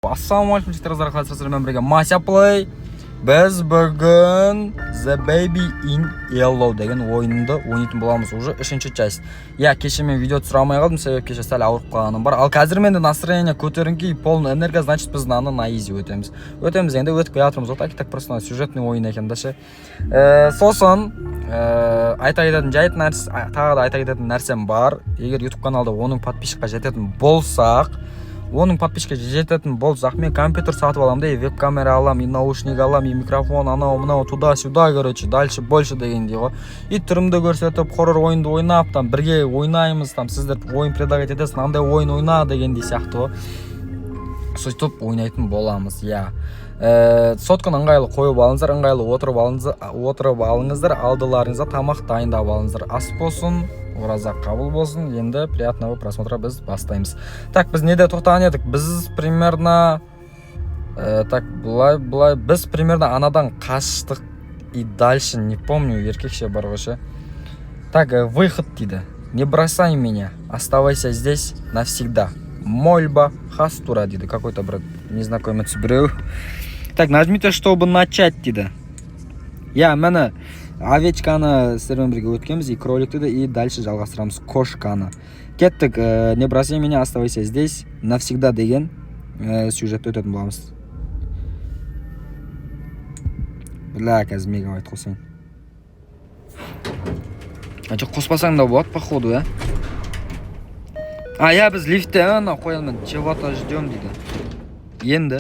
Ассалаумағалейкум, жігіттер, қыздар, қалайсыздар? Сіздермен бірге Мася Плей. Біз бүгін The Baby in Yellow деген ойынды ойнайтын боламыз, уже үшінші часть. Иә, кеше мен видео түсіре алмай қалдым, себебі кеше сәл ауырып қалғаным бар. Ал қазір менде настроение көтеріңкі, полный энергия, значит, біз мынаны на изи өтеміз. Өтеміз енді, өтіп келе жатырмыз ғой, так и так, просто сюжетный ойын екен да ше. Сосын айта кететін жайт нәрсе, тағы да айта кететін нәрсем бар. Егер YouTube каналда 10 мың подписчикқа жететін болсақ, 10 мың подписчикке жететін болсақ, мен компьютер сатып аламын да, и веб камера аламын, и наушник аламын, и микрофон, анау мынау, туда сюда, короче, дальше больше дегендей ғой. И түрімді көрсетіп, хоррор ойынды ойнап, там бірге ойнаймыз, там сіздер ойын предлагать етесіз, мынандай ойын ойна дегендей сияқты ғой. Сөйтіп ойнайтын боламыз, иә. Сотканы ыңғайлы қойып алыңыздар, ыңғайлы отырып алыңыздар, отырып алыңыздар, алдыларыңызға тамақ дайындап алыңыздар. Ас болсын, ораза қабыл болсын. Енді приятного просмотра, біз бастаймыз. Так, біз неде тоқтаған едік? Біз примерно так, былай былай, біз примерно анадан қаштық и дальше не помню, еркекше бар ғой ше. Так, выход дейді. Не бросай меня, оставайся здесь навсегда. Мольба Хастура дейді, какой-то бір незнакомец біреу. Так, нажмите, чтобы начать дейді. Иә, міне, овечканы сіздермен бірге өткенбіз, и кроликті де, и дальше жалғастырамыз кошканы. Кеттік, не бросай меня, оставайся здесь навсегда деген сюжетті өтетін боламыз. Бля, қазір мегабайт қосайын. А жоқ, қоспасаң да болады, походу, иә. А, иә, біз лифтте ана қоянмен чего-то ждем дейді. Енді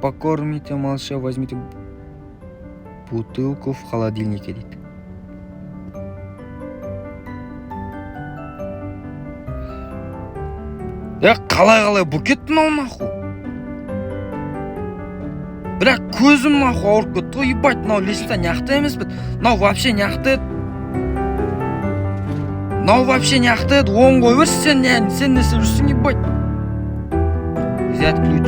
покормите малыша, возьмите бутылку в холодильнике дейді. Е, қалай қалай болып кетті мынау, нахуй? Бля, көзім, нахуй, ауырып кетті ғой, ебать. Мынау лестница няқты емес пе? Мынау вообще няқты еді? Мынау вообще няқты еді? Оң қой берші сен, не, сен не істеп жүрсің, ебать? Взять ключ.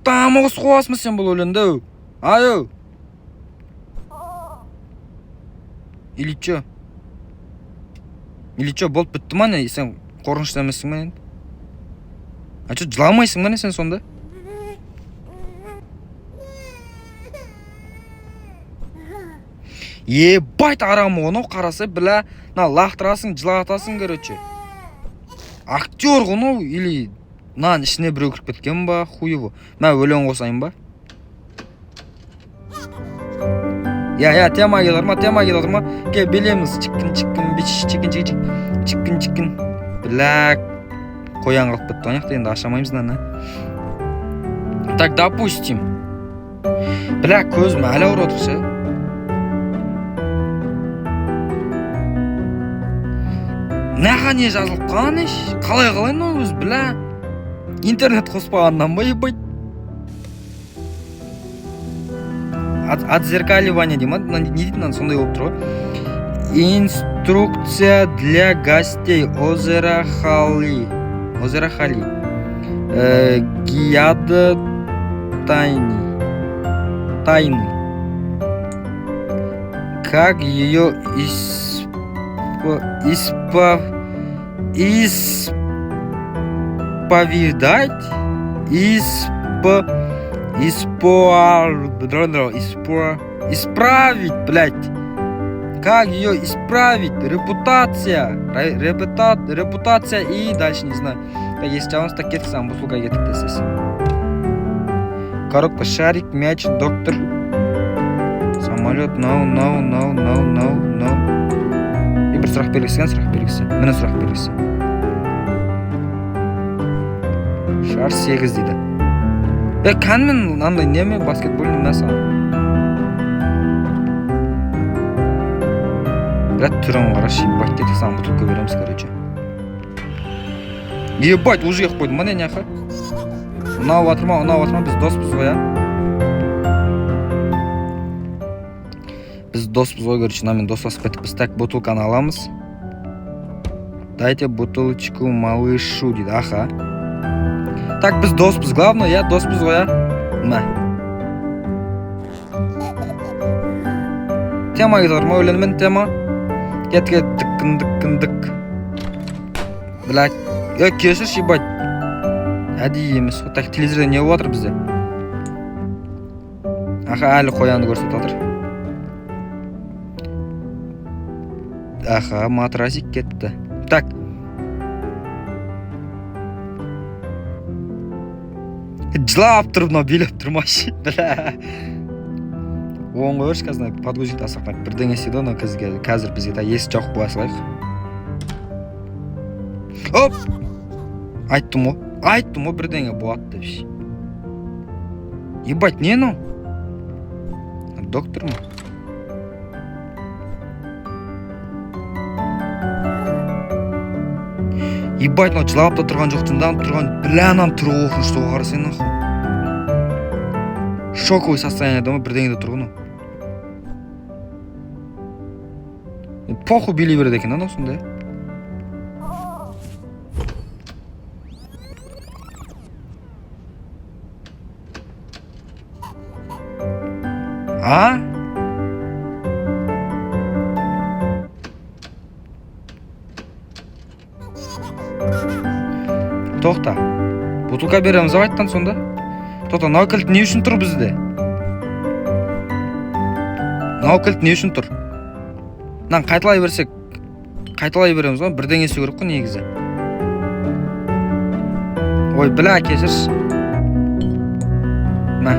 Құттама қосып қоясың ба сен бұл өлеңді, ау? Или чё? Или чё, болды, бітті ма, не? Сен қорқынышты емессің ба енді? А чё, жыламайсың ба, не, сен сонда? Ебать, арам ғой мынау, қараса, бля, мына лақтырасың, жылатасың, короче. Актер ғой мынау, или мынаның ішіне біреу кіріп кеткен ба, хуй его. Мә, өлең қосайын ба? Иә, иә, тема келіп жатыр ма, тема келіп жатыр ма? Кел, билейміз. Чикин чикин бич, чикин чик чик чикин чикин. Бля, қоян қалып кетті ғой ана жақта, енді аша алмаймыз мынаны. Так, допустим. Бля, көзім әлі ауырып отыр ше. Мынаға не жазылып қалған еш? Қалай қалай мынау өзі, бля? Интернет қоспағаннан ба, ебать? Отзеркаливание дей ма? Мына не дейді мынаны, сондай болып тұр ғой. Инструкция для гостей озера Хали. Озера Хали. Гиады тайны. Тайны. Как ее исповедать? Исправить, блядь. Как ее исправить? Репутация. Репутация и дальше не знаю. Так, если у нас так кеттік, сам бутылка кеттік десіз. Коробка, шарик, мяч, доктор. Самолет, no, no, no, no, no, no. И бір сұрақ белгісі, сұрақ белгісі. Міне, сұрақ белгісі. Шар 8 дейді. Е, кәнмен мынандай неме баскетбольный, мә саған. Бля, түрін қарашы, ебать, кеттік, саған бутылка береміз, короче. Ебать, уже келіп қойдым ба, не, няқа? Ұнап жатыр ма, ұнап жатыр ма? Біз доспыз ғой, иә? Біз доспыз ғой, короче, мынамен достасып кеттік біз. Так, бутылканы аламыз. Дайте бутылочку малышу дейді, аха. Так, біз доспыз, главное, иә, доспыз ғой, иә? Мә. Тема кетіп жатыр ма, өлеңмен тема? Кет, кет, діккін, діккін, дік. Бля, е, кешірші, ебать. Әдейі емес қой. Так, телевизорда не болып жатыр бізде? Аха, әлі қоянды көрсетіп жатыр. Аха, матрасик кетті. Так. Жылап тұрып мынау билеп тұр ма ше? Бля. Оң қойшы, қазір мына подгузникті алсақ, мына бірдеңе істейді ғой мынау қазір бізге. Так, есік жауып қоя салайық. Оп! Айттым ғой. Айттым ғой, бірдеңе болады деп ше. Ебать, не мынау? Доктор ма? Ебать, мынау жылап та тұрған жоқ, тыңданып тұрған. Бля, мынаның түрі қорқынышты ғой, қарасай нахуй. Шоковый состояниеда ма, бірдеңеде тұр ғой мынау. Похуй, билей береді екен анау сонда, иә? А? Тоқта. Бутылка береміз ау айттан сонда. Тоқта, мынау кілт не үшін тұр бізде? Мынау кілт не үшін тұр? Мынаны қайталай берсек, қайталай береміз ғой, бірдеңе істеу керек қой негізі. Ой, бля, кешірші. Мә.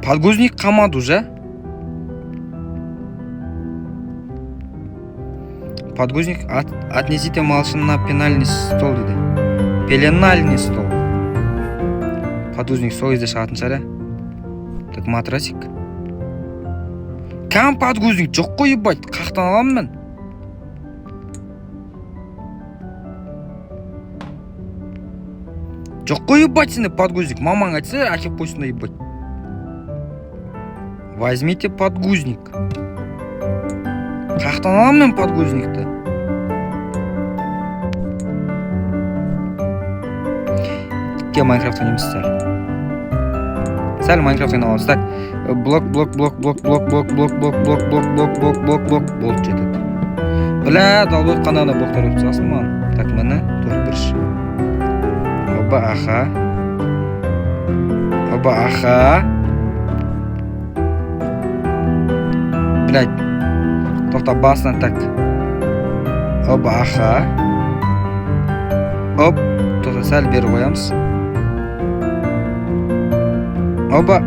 Подгузник қалмады уже. Подгузник отнесите малышын на пенальный стол дейді. Пеленальный стол. Подгузник сол кезде шығатын шығар, ә? Так, матрасик. Кәм подгузник жоқ қой, ебать. Қаяқтан аламын мен? Жоқ қой, ебать, сенде подгузник. Мамаң айтса, әкеліп қойсын да, ебать. Возьмите подгузник. Қаяқтан аламын мен подгузникті? Кел, Майнкрафт ойнаймыз сәл. Сәл Майнкрафт ойнап аламыз. Так, блок, блок, блок, блок, блок, блок, блок, блок, блок, блок, блок, блок, блок, блок. Болды, жетеді. Бля, долбоеб, қандай ана блоктар өтіп тастағансың маған. Так, міне, төрт бұрыш. Оба, аха. Оба, аха. Блядь. Тоқта, басынан, так. Оба, аха. Оп, тоқта, сәл бері қоямыз. Оба.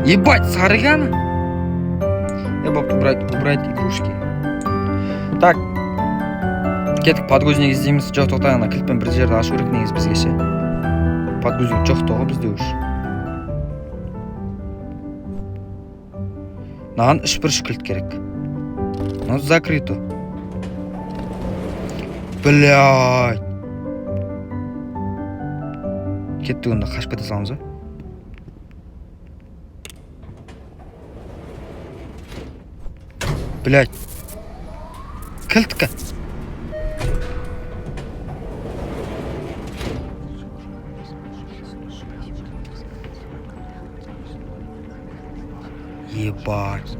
Ебать, сары ғана. Е, бопты, убрать игрушки. Так. Кеттік, подгузник іздейміз. Жоқ, тоқта, ана кілтпен бір жерді ашу керек негізі бізге ше. Подгузник жоқ та ғой бізде уж. Маған үш бұрыш кілт керек. Мынау закрыто. Блядь. Кеттік онда, қашып кете саламыз ба? Блядь. Кілткі. Ебать.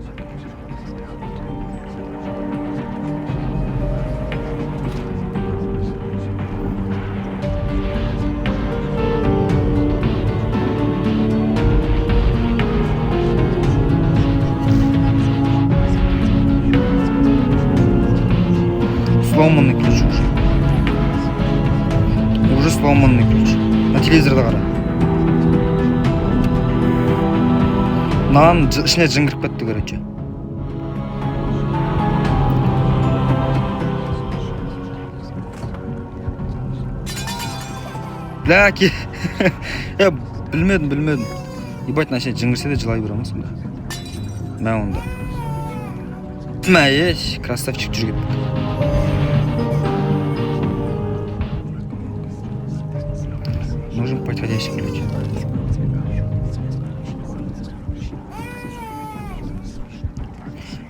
Сломанный ключ уже. Уже сломанный ключ. На телевизорда қара. Мынаның ішіне жын кіріп кетті, короче. Бля, е, білмедім, білмедім. Ебать, мына ішіне жын кірсе де жылай бере ма сонда? Мә онда. Мә, еш, красавчик, жүр кеттік. Нужен подходящий ключ.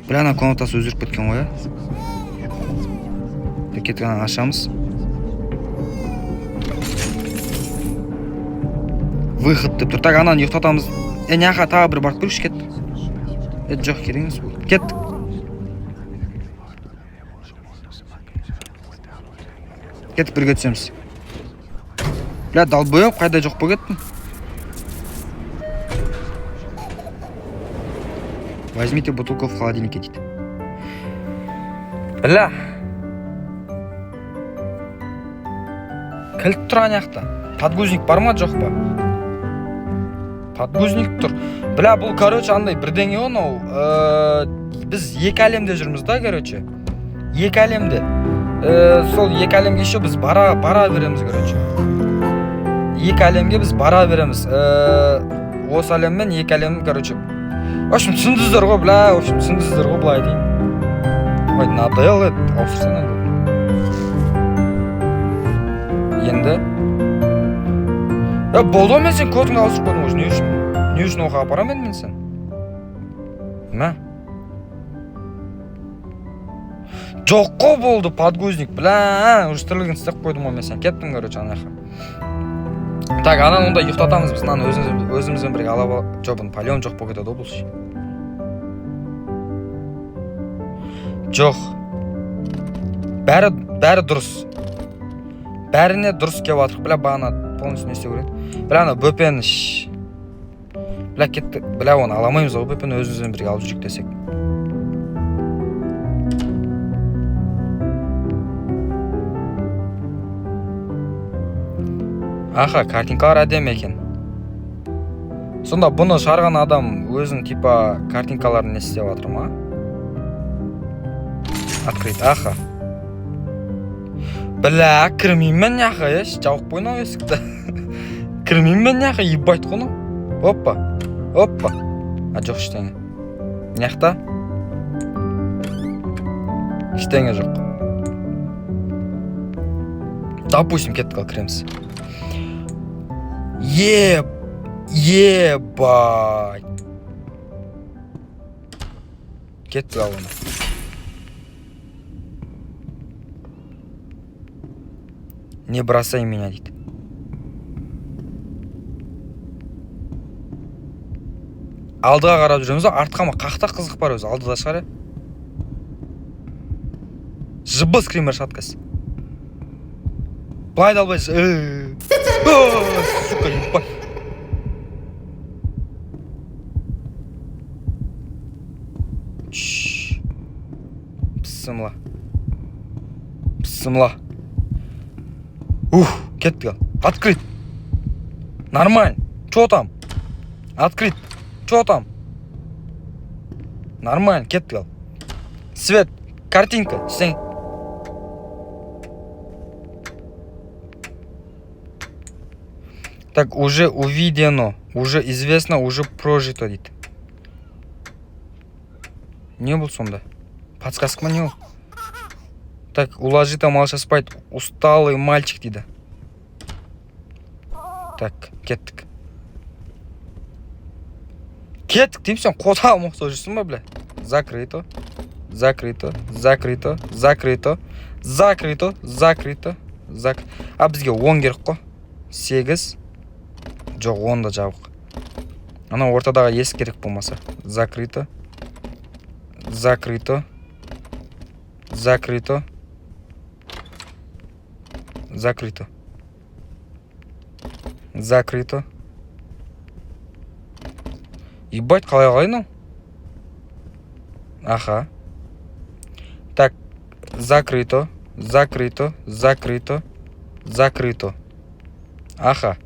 Бля, ана комнатасы өзгеріп кеткен ғой, ә? Так, кеттік, ана ашамыз. Выход деп тұр. Так, ананы ұйықтатамыз. Е, мына жаққа тағы бір барып көрейікші, кеттік. Жоқ, керек емес бұл. Кеттік. Кеттік, бірге түсеміз. Бля, долбоеб, қайда жоқ болып кеттің? Возьмите бутылку в холодильнике дейді. Бля. Кілт тұр ана жақта. Подгузник бар ма, жоқ па? Подгузник тұр. Бля, бұл, короче, андай бірдеңе ғой мынау. Біз екі әлемде жүрміз да, короче. Екі әлемде. Сол екі әлемге еще біз бара береміз, короче. Екі әлемге біз бара береміз. Осы әлеммен екі әлем, короче. В общем, түсіндіңіздер ғой, бля, в общем, түсіндіңіздер ғой, былай дейін. Ой, надоело, ауыстырсаң енді. Енді. Болды ғой, мен сен кодыңды ауыстырып қойдым ғой, не үшін? Не үшін оға апарамын енді мен сен? Мә. Жоқ қой, болды, подгузник, бля, уже тірлігін істеп қойдым ғой мен сен. Кеттім, короче, ана жаққа. Так, ананы онда ұйықтатамыз біз, мынаны өзімізбен бірге ала. Жоқ, бұны палеон жоқ болып кетеді ғой бұл ше. Жоқ. Бәрі дұрыс. Бәріне дұрыс келіп жатыр. Бля, бағана полностью не істеу керек. Бля, ана бөпені ш. Бля, кетті. Бля, оны ала алмаймыз ғой, бөпені өзімізбен бірге алып жүрейік десек. Аха, картинкалар әдемі екен. Сонда бұны шығарған адам өзінің типа картинкаларын не істеп жатыр ма? Открыть, аха. Бля, кірмеймін мен мына еш, жауып қой мынау есікті. Кірмеймін мен мына, ебать қой мынау. Опа, опа. А, жоқ, ештеңе. Мына жақта ештеңе жоқ. Допустим, кеттік, ал кіреміз. Ебать. Кеттік ал оны. Не бросай меня дейді. Алдыға қарап жүреміз ғой, артқа ма? Қақта қызық бар өзі, алдыда шығар, е? Жыбыс скример шығады қазір. Былай да былай. Сука, ебать. Чш. Пісімла. Пісімла. Ух, кеттік ал. Открыть. Нормально. Чё там? Открыть. Чё там? Нормально, кеттік ал. Свет, картинка, сен. Так, уже увидено, уже известно, уже прожито дейді. Не бұл сонда? Подсказка ма, не ол? Так, уложи там малыша спать, усталый мальчик дейді. Так, кеттік. Кеттік деймін, сен қотағым ұқсап жүрсің ба, бля? Закрыто, закрыто, закрыто, закрыто, закрыто, закрыто, зак. А бізге 10 керек қой. 8. Жоқ, 10 да жабық. Ана ортадағы есік керек болмаса. Закрыто. Закрыто. Закрыто. Закрыто. Закрыто. Ебать, қалай қалай мынау? Аха. Так, закрыто, закрыто, закрыто, закрыто. Аха.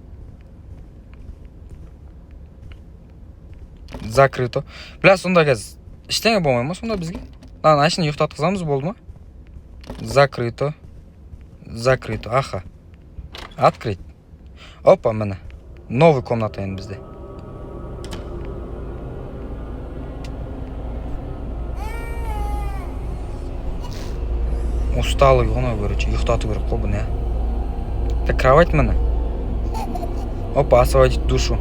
Закрыто. Бля, сонда қазір ештеңе болмай ма сонда бізге? Мынаны әшейін ұйықтатқызамыз, болды ма? Закрыто. Закрыто. Аха. Открыть. Опа, міне. Новый комната енді бізде. Усталый ғой мынау, короче, ұйықтату керек қой бұны, иә. Так, кровать міне. Опа, освободить душу.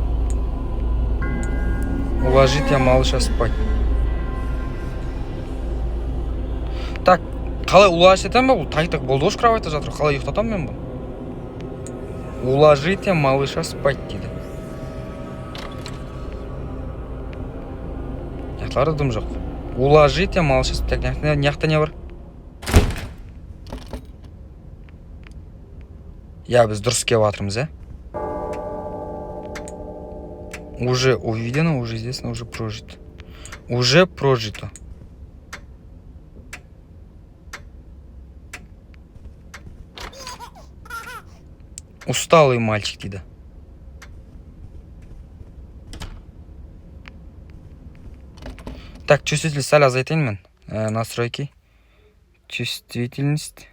Уложите малыша спать. Так, қалай уложить етемін ба? Бұл так болды ғой, кроватьта жатыр. Қалай ұйықтатамын мен бұны? Уложите малыша спать дейді. Қара, дым жоқ. Уложите малыша. Так, мына жақта не бар? Иә, біз дұрыс келіп жатырмыз, иә. Уже увидено, уже известно, уже прожито. Уже прожито. Усталый мальчик дейді. Так, чувствительность сәл азайтайын мен. Настройки. Чувствительность.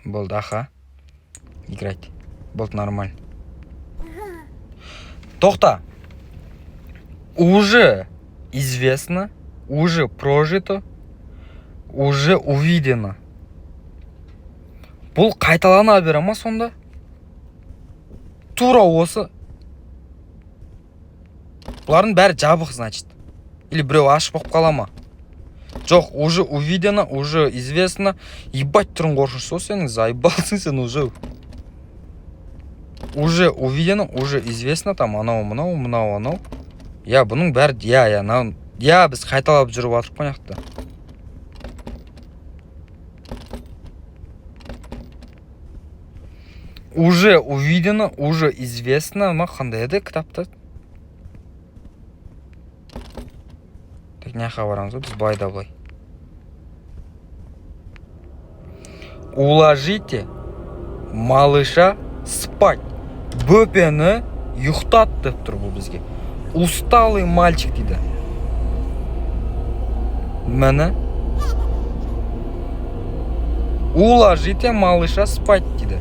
Болды, аха. Играть. Болды, нормально. Тоқта. Уже известно, уже прожито, уже увидено. Бұл қайталана бере ма сонда? Тура осы. Бұлардың бәрі жабық, значит. Или біреу ашық болып қала ма? Жоқ, уже увидено, уже известно. Ебать, түрің қорқынышты ғой сенің, заебалсың сен уже. Уже увидено, уже известно, там анау, мынау, мынау, анау. Иә, бұның бәрі, иә, иә, мынау, иә, біз қайталап жүріп жатырмық қой мына жақта. Уже увидено, уже известно ма, қандай еді кітапта? Так, мына жаққа барамыз ғой біз, былай да былай. Уложите малыша спать. Бөпені ұйықтат деп тұр бұл бізге. Усталый мальчик дейді. Міне. Уложите малыша спать дейді.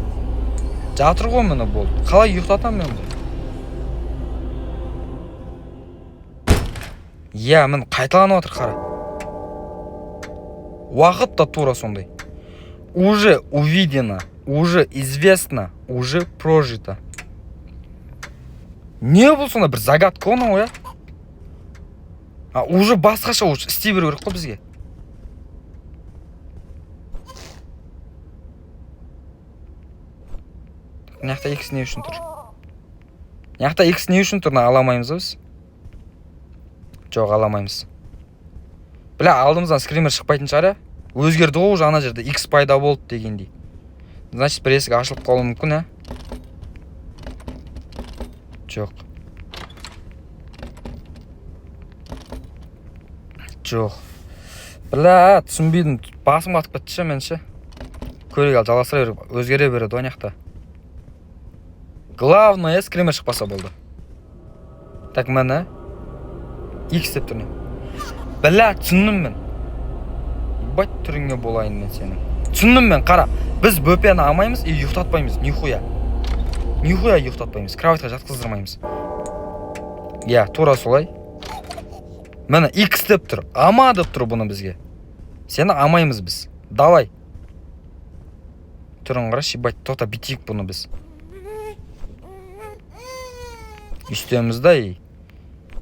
Жатыр ғой, міне, болды. Қалай ұйықтатамын мен бұны? Иә, міне, қайталанып жатыр, қара. Уақыт та тура сондай. Уже увидено, уже известно, уже прожито. Не бұл сонда, бір загадка ғой мынау, иә? А, уже басқаша, уже істей беру керек қой бізге. Мына жақта X не үшін тұр? Мына жақта X не үшін тұр? Мына ала алмаймыз ба біз? Жоқ, ала алмаймыз. Бля, алдымыздан скример шықпайтын шығар, иә? Өзгерді ғой уже, ана жерде X пайда болды дегендей. Значит, бір есік ашылып қалуы мүмкін, ә? Жоқ. Жоқ. Бля, түсінбедім. Басым қатып кетті ше мен ше. Көрейік, ал жалғастыра беріп, өзгере береді ғой ана жақта. Главное, скример шықпаса болды. Так, міне. X деп тұр не? Бля, түсіндім мен. Ебать, түріңе болайын мен сенің. Түсіндім мен, қара. Біз бөпені алмаймыз и ұйықтатпаймыз, нихуя. Нихуя ұйықтатпаймыз, кроватьқа жатқыздырмаймыз. Иә, тура солай. Міне, X деп тұр. Ама деп тұр бұны бізге. Сені алмаймыз біз. Давай. Түрін қарашы, ебать, тоқта, бүйтейік бұны біз. Үстеміз да, ей.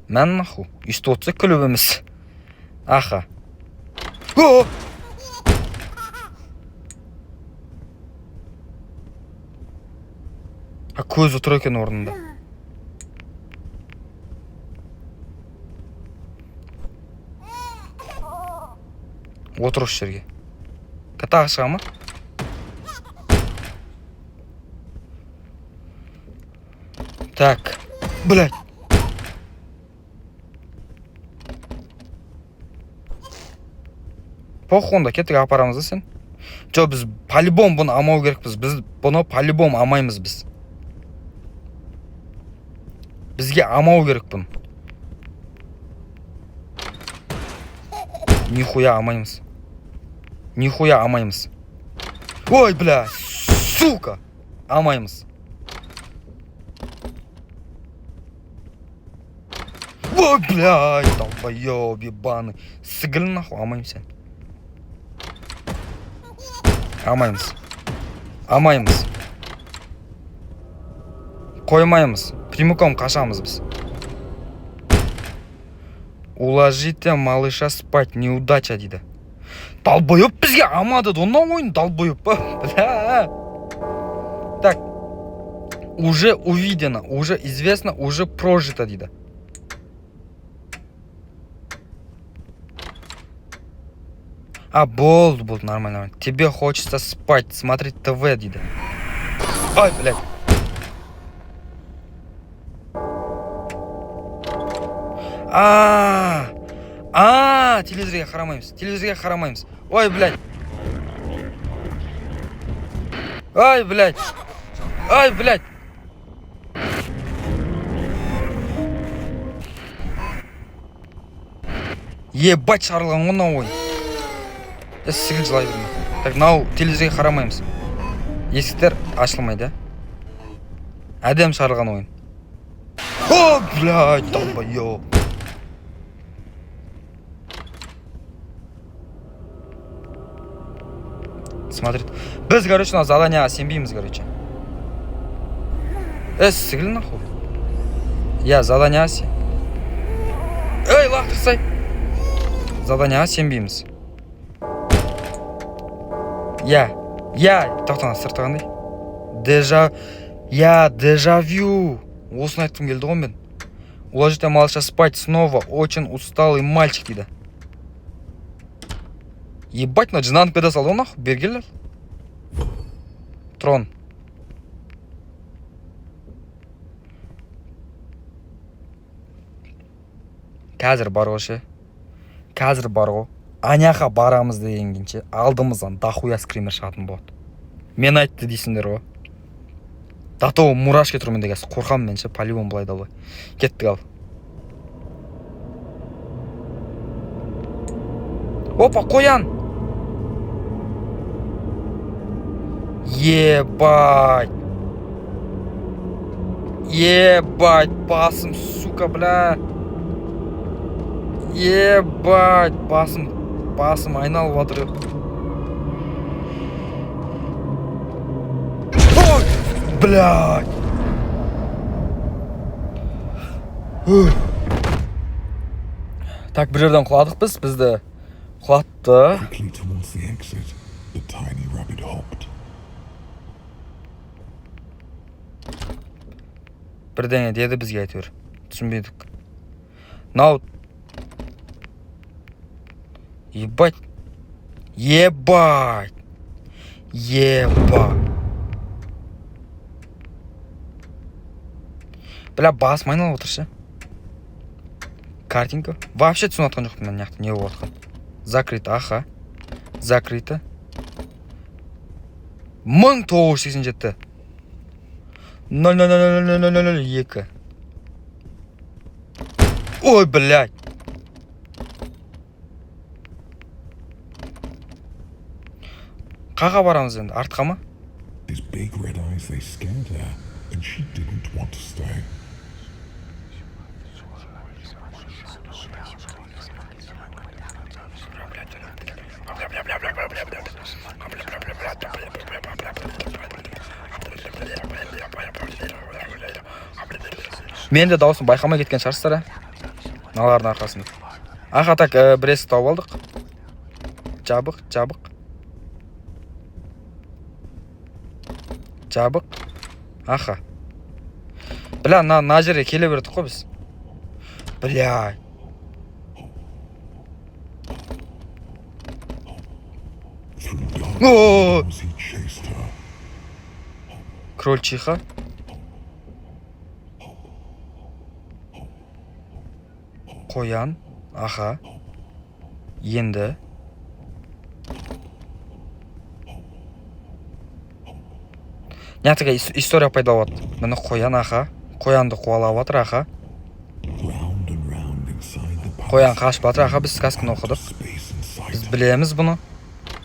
Мән нахуй. Үсті отырса күліп емес. Аха. О! А, көзі тұр екен орнында. Отыр осы жерге. Тағы шыға ма? Так. Блядь. Похуй, онда кеттік, апарамыз да сен. Жоқ, біз по-любому бұны алмау керекпіз. Біз бұны по-любому алмаймыз біз. Бізге алмау керек бұны. Нихуя алмаймыз. Нихуя алмаймыз. Ой, бля, сука! Алмаймыз. Ой, блядь, долбоёб ебаный. Сігіл нахуй, алмаймын сен. Алмаймыз. Алмаймыз. Қоймаймыз. Прямиком қашамыз біз. Уложите малыша спать, неудача дейді. Долбоёб бізге алмады, онан ойын долбоёб па? Бля. Так. Уже увидено, уже известно, уже прожито дейді. А, болды, болды, нормально, нормально. Тебе хочется спать, смотреть ТВ дейді. Ай, блядь. А, а, телевизорге қарамаймыз, телевизорге қарамаймыз. Ой, блядь. Ай, блядь. Ай, блядь. Ебать, шарылған ғой мынау ойын. Е, сігіл, жылай берме. Так, мынау телевизорге қарамаймыз. Есіктер ашылмайды. Әдемі шығарылған ойын. О, блядь, долбоёб. Смотри. Біз, короче, мына заданияға сенбейміз, короче. Е, сігіл нахуй. Я заданияға сен. Ей, лақтырсай. Заданияға сенбейміз. Я, я, тоқтаңыз, сырты қандай? Дежа, я, дежавю. Осыны айтқым келді ғой мен. Уложите малыша спать снова. Очень усталый мальчик дейді. Ебать, мына жынданып кете салды ғой нахуй. Бергелер. Трон. Қазір бар ғой ше. Қазір бар ғой. Аняқа барамыз дегенше алдымыздан дохуя скример шығатын болады. Мен айтты дейсіңдер ғой. До того мурашки тұр менде қазір. Қорқамын мен ше, по-любому былай да былай. Кеттік ал. Опа, қоян! Ебать! Ебать, басым, сука, бля. Ебать, басым, басым айналып жатыр. Ой, блядь. Ух. Так, бір жерден құладық біз, бізді құлатты. Quickly towards the exit, the tiny rabbit hopped. Бірдеңе деді бізге әйтеуір. Түсінбедік. Мынау. Ебать. Ебать. Ебать. Бля, басым айналып отыр ше. Картинка. Вообще түсініп жатқан жоқпын мен мына жақта не болып жатқанын. Закрыто, аха. Закрыто. 1987. 0 0 0 0 0 0 0 2. Ой, блядь. Қаға барамыз енді? Артқа ма? His big red eyes, they scared her, and she didn't want to stay. Мен де дауысын байқамай кеткен шығарсыздар, ә? Мыналардың арқасында. Аха, так, бір есік тауып алдық. Жабық, жабық. Жабық. Аха. Бля, мына жерге келе бердік қой біз. Бля. Through dark О! corridors he chased her. Крольчиха. Қоян. Аха. Енді. Мына история пайда болады. Міне қоян, аха. Қоянды қуалап жатыр, аха. Round and round inside the palace. Қоян қашып жатыр, аха, біз сказканы оқыдық. Space inside Біз her. білеміз бұны.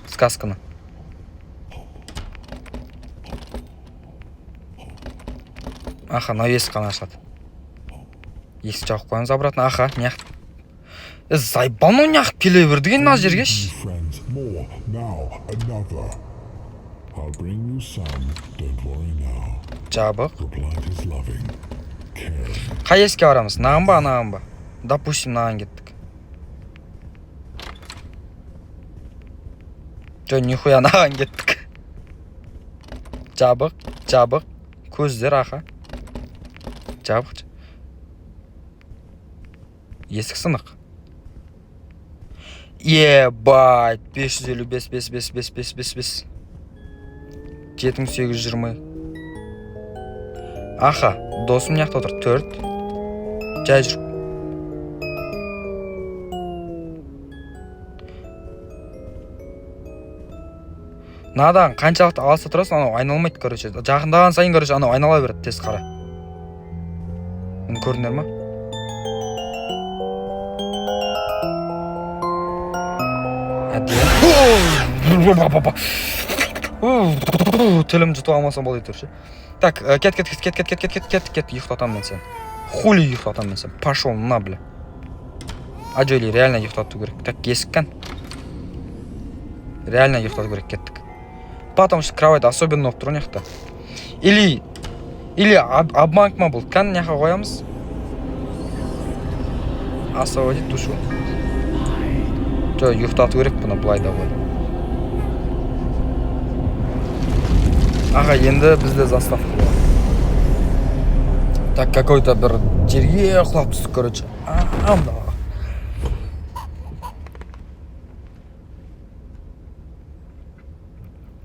Сказканы. Аха, мынау есік қана ашылады. Есік жауып қоямыз обратно. Аха, неғып. Е, заебал, мынау неғып келе берді екен мына жерге ш? New friends, more, now, another. I'll bring you some, don't worry now, Жабық. Replied his loving, caring. Қай есікке барамыз? Мынаған ба, анаған ба? Допустим, мынаған кеттік. Жоқ, нихуя, мынаған кеттік. Жабық, жабық. Көздер, аха. Жабық. Есік сынық. Ебать, 555, 5, 5, 5, 5, 5, 5. 7820. Аха, досым мына жақта отыр. 4. Жай жүр. Мынадан қаншалықты алыста тұрасың, анау айналмайды, короче. Жақындаған сайын, короче, анау айнала береді, тез қара. Мұны көрдіңдер ма? Әдемі. Тілімді жұтып алмасам болды әйтеуір ше. Так, кет, кет, кет, кет, кет, кет, кет, кет, кет, ұйықтатамын мен сені. Хули ұйықтатамын мен сені. Пошел на, бля. А жо, реально ұйықтату керек. Так, есік кән. Реально ұйықтату керек, кеттік. Потому что кровать особенно болып тұр мына жақта. Или обманка ма бұл? Кән, мына жаққа қоямыз. Освободить душу. Жоқ, ұйықтату керек бұны былай да былай. Аға, енді бізде заставка болады. Так, какой-то бір жерге құлап түстік, короче. А, мына.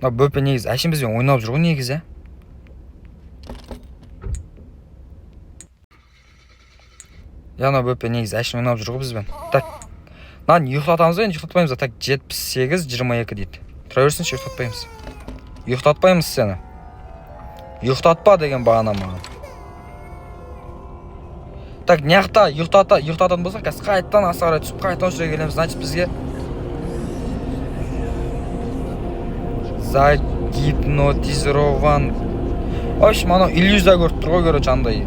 Мына бөпе негізі әшейін бізбен ойнап жүр ғой негізі. Иә, мына бөпе негізі әшейін ойнап жүр ғой бізбен. Так, мынаны ұйықтатамыз ба енді, ұйықтатпаймыз ба? Так, 78, 22 дейді. Тұра берсінші, ұйықтатпаймыз. Ұйықтатпаймыз сені. Ұйықтатпа деген бағана маған. Так, мына жақта ұйықтататын болсақ, қазір қайтадан аса қарай түсіп, қайтадан осы жерге келеміз. Значит, бізге загипнотизирован. В общем, анау иллюзия көріп тұр ғой, короче, андай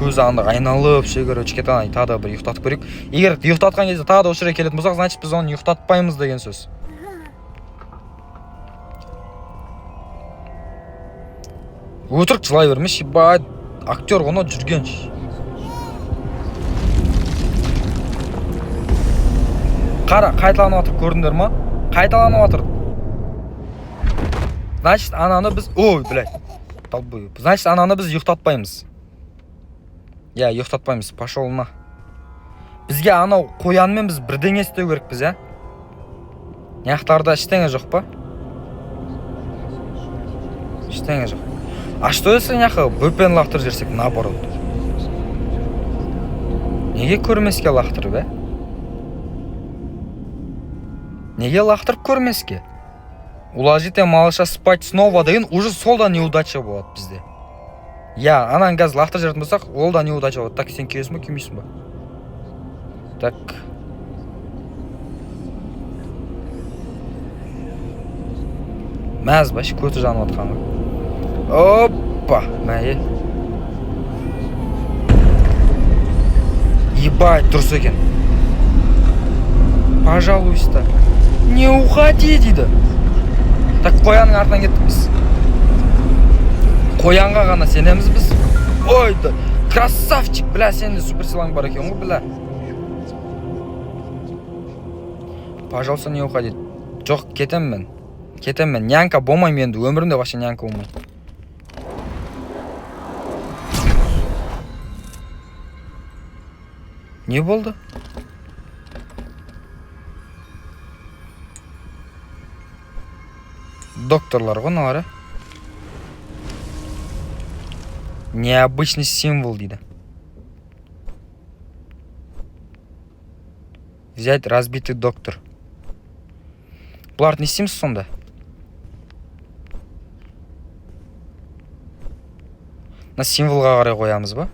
көзі андай айналып ше, короче, кет ана тағы да бір ұйықтатып көрейік. Егер ұйықтатқан кезде тағы да осы жерге келетін болсақ, значит, біз оны ұйықтатпаймыз деген сөз. Өтірік жылай бермеші, ебать, актер ғой мынау жүрген. Қара, қайталанып жатыр, көрдіңдер ма? Қайталанып жатыр. Значит, ананы біз, ой, блядь, долбоеб. Значит, ананы біз ұйықтатпаймыз. Иә, ұйықтатпаймыз. Пошел на. Бізге анау қоянмен біз бірдеңе істеу керекпіз, иә? Мына жақтарда ештеңе жоқ па? Ештеңе жоқ. А что если мына жаққа бөпені лақтырып жіберсек, наоборот? Неге көрмеске лақтырып, ә? Неге лақтырып көрмеске? Уложите малыша спать снова деген уже сол да неудача болады бізде. Иә, ананы қазір лақтырып жіберетін болсақ, ол да неудача болады. Так, сен киесің ба, кимейсің ба? Так. Мәз ба, көті жанып жатқаны. Опа, мә, е. Ебать, дұрыс екен. Пожалуйста, не уходи дейді. Так, қоянның артынан кеттік біз. Қоянға ғана сенеміз біз. Ой, да, красавчик, бля, сенде суперсилаң бар екен ғой, бля. Пожалуйста, не уходи. Жоқ, кетемін мен. Кетемін мен. Нянька болмаймын енді, өмірімде вообще нянька болмаймын. Не болды? Докторлар ғой мыналар, ә? Необычный символ дейді. Взять разбитый доктор. Бұларды не істейміз сонда? Мына символға қарай қоямыз ба?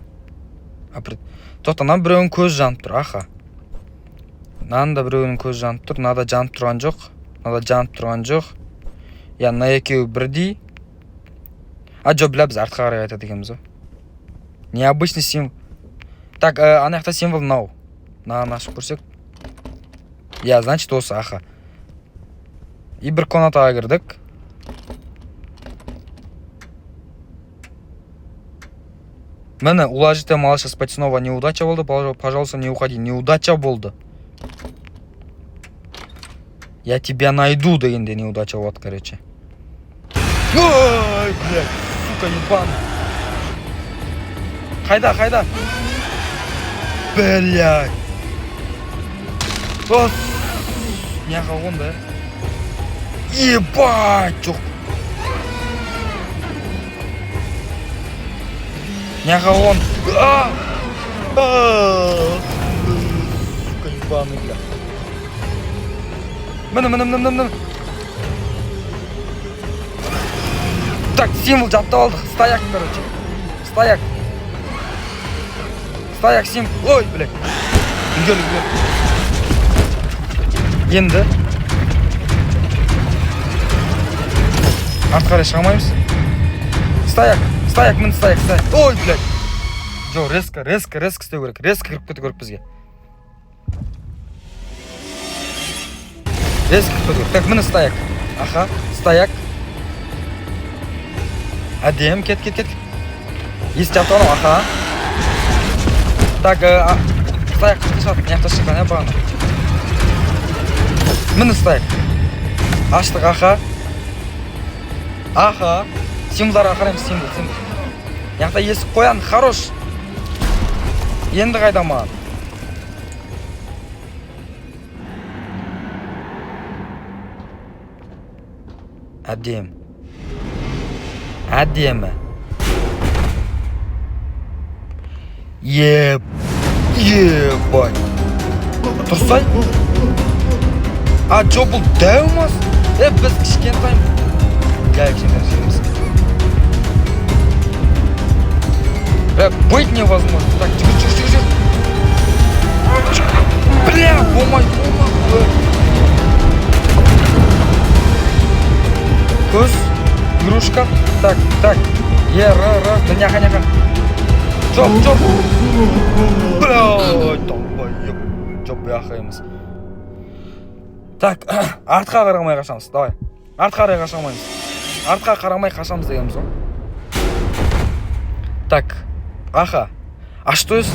Тоқта, мына біреуінің көзі жанып тұр, аха. Мынаның да біреуінің көзі жанып тұр, мынада жанып тұрған жоқ, мынада жанып тұрған жоқ. Я, мына екеуі бірдей. А, жоқ, бля, біз артқа қарай айтады екенбіз ғой. Необычный символ. Так, ана жақта символ мынау. Мынаны ашып көрсек. Я, значит, осы, аха. И бір комнатаға кірдік. Міне, уложите малыша спать снова неудача болды. Пожалуйста, не уходи. Неудача болды. Я тебя найду дегенде неудача болады, короче. Ой, блядь, сука, ебаный. Қайда, қайда? Блядь. Ос. Мына жаққа қонды. Ебать, жоқ. Мына жаққа қонды. А! А! Сука, ебаный, бля. Міне, міне, міне, міне, міне. Так, символ жаттап алдық. Стояк, короче. Стояк. Стояк, символ. Ой, блядь. Үлгер, үлгер. Енді. Артқа қарай шыға алмаймыз. Стояк, стояк, міне, стояк, стояк. Ой, блядь. Жоқ, резко, резко, резко істеу керек. Резко кіріп кету керек бізге. Резко кіріп кету керек. Так, міне, стояк. Аха, стояк. Әдем, кет, кет, кет. Есік жапты анау, аха. Так, стояк қаяқта шығады? Мына жақта шыққан, иә, бағана. Міне, стояк. Аштық, аха. Аха. Символдарға қараймыз, символ, символ. Мына жақта есік қоян, хорош. Енді қайда маған? Әдем. Әдемі. Еб. Ебать. Тұрсай. А, жоқ, бұл дәу мас. Е, біз кішкентай. Я кішкентай емес. Бля, быть невозможно. Так, жүгір, жүгір, жүгір, жүгір. Бля, болмай, болмай. Көз, игрушка. Так, так. Е, р, р, да няха, няха. Жоқ, жоқ. Бля, долбоеб. Жоқ, бляха емес. Так, артқа қарамай қашамыз. Давай. Артқа қарай қаша алмаймыз. Артқа қарамай қашамыз дегенбіз ғой. Так, аха. А что есть?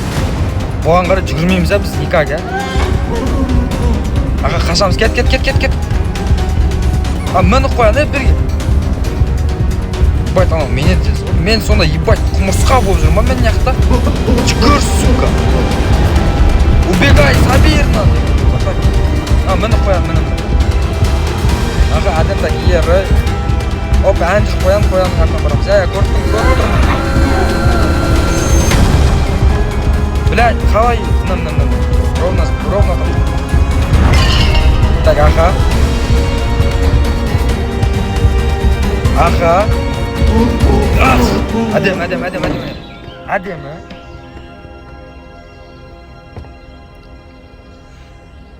Бұған қарай жүгірмейміз, ә, біз никак, ә? Аха, қашамыз. Кет, кет, кет, кет, кет. А, міне қояды, бірге. Ебать, анау менен тез. Мен сонда, ебать, құмырсқа болып жүрмін ба мен мына жақта? Жүгір, сука. Убегай, Сабирна. А, міне қояды, міне, міне. Аха, әдем, так, е, р. Оп, ән жүр, қоян, қоянның артынан барамыз. Иә, көріп тұрмын, көріп тұрмын. Блядь, қалай? Міне, міне, міне. Ровно, ровно там. Так, аха. Аха. Әдем, әдем, әдем, әдем. Әдемі.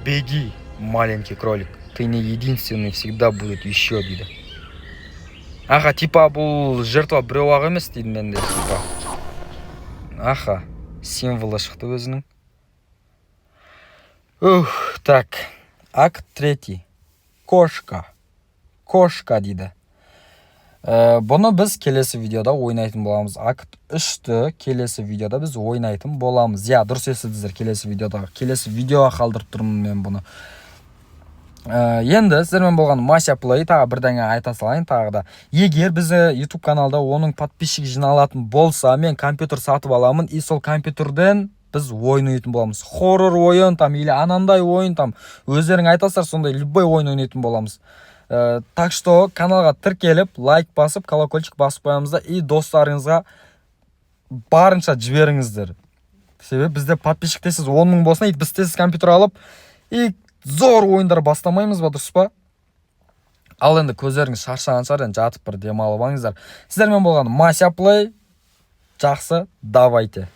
Беги, маленький кролик. Ты не единственный, всегда будет еще, дейді. Аха, типа бұл жертва біреу ақ емес дейді менде, типа. Аха, символы шықты өзінің. Ух, так. Акт третий. Кошка. Кошка дейді. Бұны біз келесі видеода ойнайтын боламыз. Акт 3-ті келесі видеода біз ойнайтын боламыз. Иә, дұрыс естідіңіздер, келесі видеода. Келесі видеоға қалдырып тұрмын мен бұны. Енді сіздермен болған Мася Плей, тағы бірдеңе айта салайын тағы да. Егер бізде YouTube каналда оның подписчик жиналатын болса, мен компьютер сатып аламын, и сол компьютерден біз ойын ойнайтын боламыз. Хоррор ойын там или анандай ойын там, өздерің айтасыздар, сондай любой ойын ойнайтын боламыз. Так что каналға тіркеліп, лайк басып, колокольчик басып қоямыз да, и достарыңызға барынша жіберіңіздер. Себебі бізде подписчик тез 10 мың болсын, и біз тез компьютер алып, и зор ойындар бастамаймыз ба, дұрыс па? Ал енді көздеріңіз шаршаған шығар, енді жатып бір демалып алыңыздар. Сіздермен болған Мася Плей. Жақсы, давайте.